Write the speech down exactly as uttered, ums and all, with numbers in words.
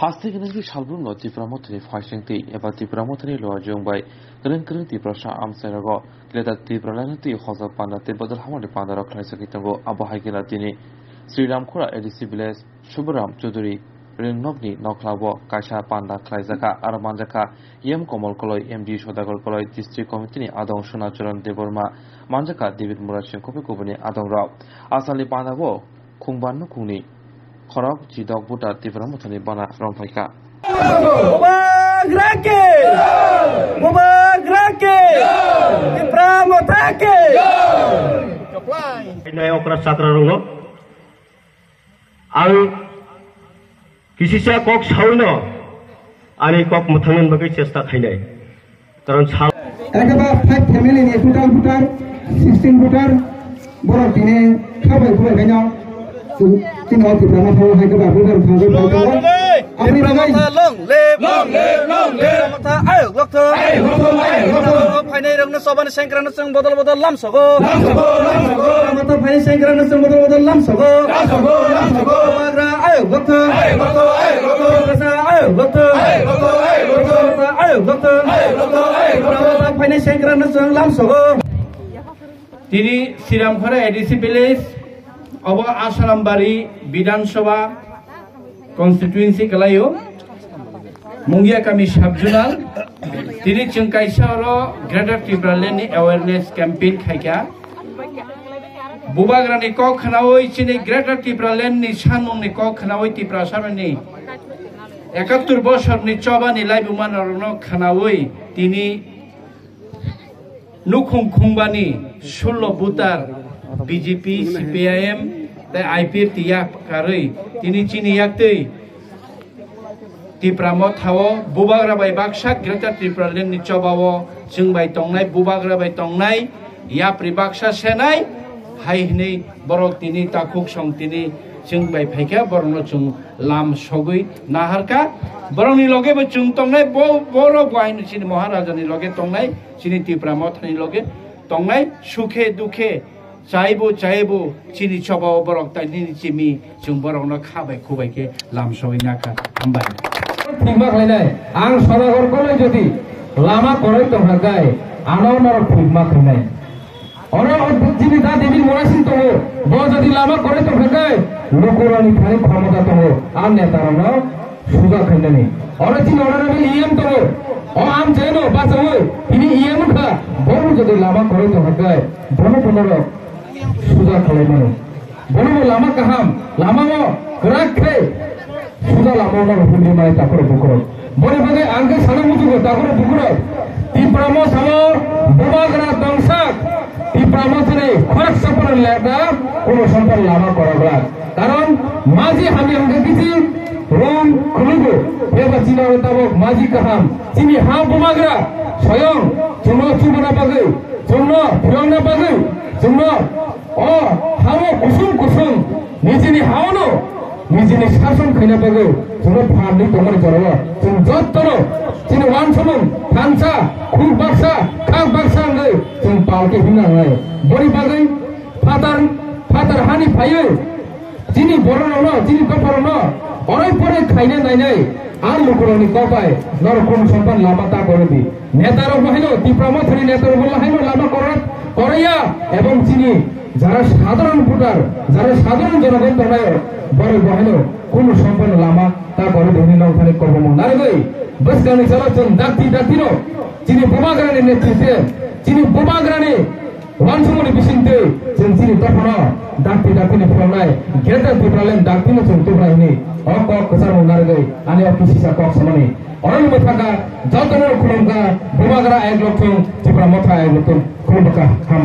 Haste khe nokni salbrumno Tipra Mothani phaisingtwi eba Tipra Mothani luajwng bai kwrwng kwrwng Tiprasa amchairogo Greater Tipraland twi hojak panda tei bodol hamani pandarok khlaisagwi tongo. Abo hai kheno tini Sri Ramkhura A D C village Subram Chaudhary Ringnokni nokhlao kaisa panda khlaijakha, aro manjakha E M Komol Koloi, M D Sodagar Koloi, District Committee ni adong Sunacharan Debbarma, manjakha David Murasing, kopi kobini adongrok. Asalni pandao khungba nukhungni khorok chidok buta Tipra Mothani bana romphaikha. Bubagra ke! Bubagra ke! Tipra Motha ke! Nai okra chakra rokno ang kisisa kok sawino ani kok mwthangna bagwi chesta khainai. Karon sal- Ekaba five family ni total voter sixteen voter, borok tini khabai khubai khaino tini o Tipra Motha o hai kaba voter thangwi phai tongo. Aboni bagwi Tipra Motha long live! Long live! Long live! Tipra Motha ayok lokthong! Ayok lokthong! Ayok lokthong! Tipra Motha phainai rokno chobani sengkrakno chwng bodol bodol lamsogo. Lamsogo! Lamsogo! Tipra Motha phainai sengkrakno chwng bodol bodol lamsogo. Lamsogo! Lamsogo! Bubagra ayok lokthong! Ayok lokthong! Ayok lokthong! Tiprasa ayok lokthong! Ayok lokthong! Ayok lokthong! Tiprasa ayok lokthong! Ayok lokthong! Ayok lokthong! Tipra Motha phainai sengkrakno chwng lamsogo. Tini Sri Ramkhura A D C village, obo Asaram Bari Bidhan Sabha constituency kalaio, Mungia Kami sub-zonal. Tini chwng kaisa oro Greater Tipraland ni awareness campaign khaikha. Bubagra ni kok khnaui, chini Greater Tipraland ni sanmung ni kok khnaui, Tiprasa ni ekattor bosor ni choba ni laibuma norokno khnaui tini nukhung khungbani sullo butar B J P, C P I M tei I P F T yak karwi tini chini yaktwi Tipra Motha o Bubagra bai baksa Greater Tipraland ni choba o chwng bai tongnai, Bubagra bai tongnai, yapri baksa senai hai hwnwi borok tini takhuk song tini chwng bai phaikha, borokno chwng lam sogwi naharkha. Borokni loge bo chwng tongnai, bo-, borok bo haino chini Maharaja ni loge tongnai, chini Tipra Motha ni loge tongnai, sukhe dukhe, chaibo chaibo chini choba o borok tai nini chimi chwng borokno kha bai khu bai khe lam sogwi nakha. Hambai. Thwima khlainai, ang Sodagar Koloi jodi lama koroi tongkha gai, ano norok thwima khlainai. Oro o chini da David Murasing tongo, bo jodi lama koroi tongkha khe, lukurokni thani khomota tongo, a netarokno suja khainani. Oro chini honorable E M tongo, o amchaino bachaui, tini E M wngkha, bono jodi lama koroi tongkha khe, bono bonorok suja khlaimano. Bono bo lama kaham, lama o kwrak khe suja lama o nono himri mani takhurok bukhurok. Boni bagwi ang khe sana muchungo takhurok bukhurok. Tipra Motha o Bubagra tongsak, Tipra Mothani khoroksa phano lekna kuno sompor lama kwrak. Karon maji hamya hwnkhe kisi rong khulugo, phiyaba chini oro tabok maji kaham. Chini ha Bubagra soyong chwngno chubuna bagwi, chwngno phiyokna bagwi, chwngno o ha-o kusung kusung nijini ha-ono nijini sason khaina bagwi chwngno phan ri tongmani jorao chwng jottono chini uansukmung thansa, khuk baksa, khak baksa wngwi chwng palki himna wngnai. Boni bagwi phatar, phatar hani phaiwi chini bororokno, chini dopharokno orai porai khaina nainai, a lukurokni kok bai norok kunu somphan lama ta korwi di. Netarok bo haino Tipra Mothani netarok bo haino lama korok, korokya, ebong chini jara sadharon voter, jara sadharon jonogon tongnai, borok bo haino kunu somphan lama ta korwi di hwnwi nokthani kobomung narwgwi bwskangni salo chwng dakti daktino chini Bubagrani netritwe, chini Bubagrani uansukmani bisingtwi chwng chini dophano dakti daktini phwrwngnai Greater Tipraland daktino chwng tubra hwnwi o kok kwcharmung narwgwi ani o kisisa kok samani. Oroni mwthangkha jotono khulumkha Bubagra ek lok thung, Tipra Motha ek lok thung, khulumkha.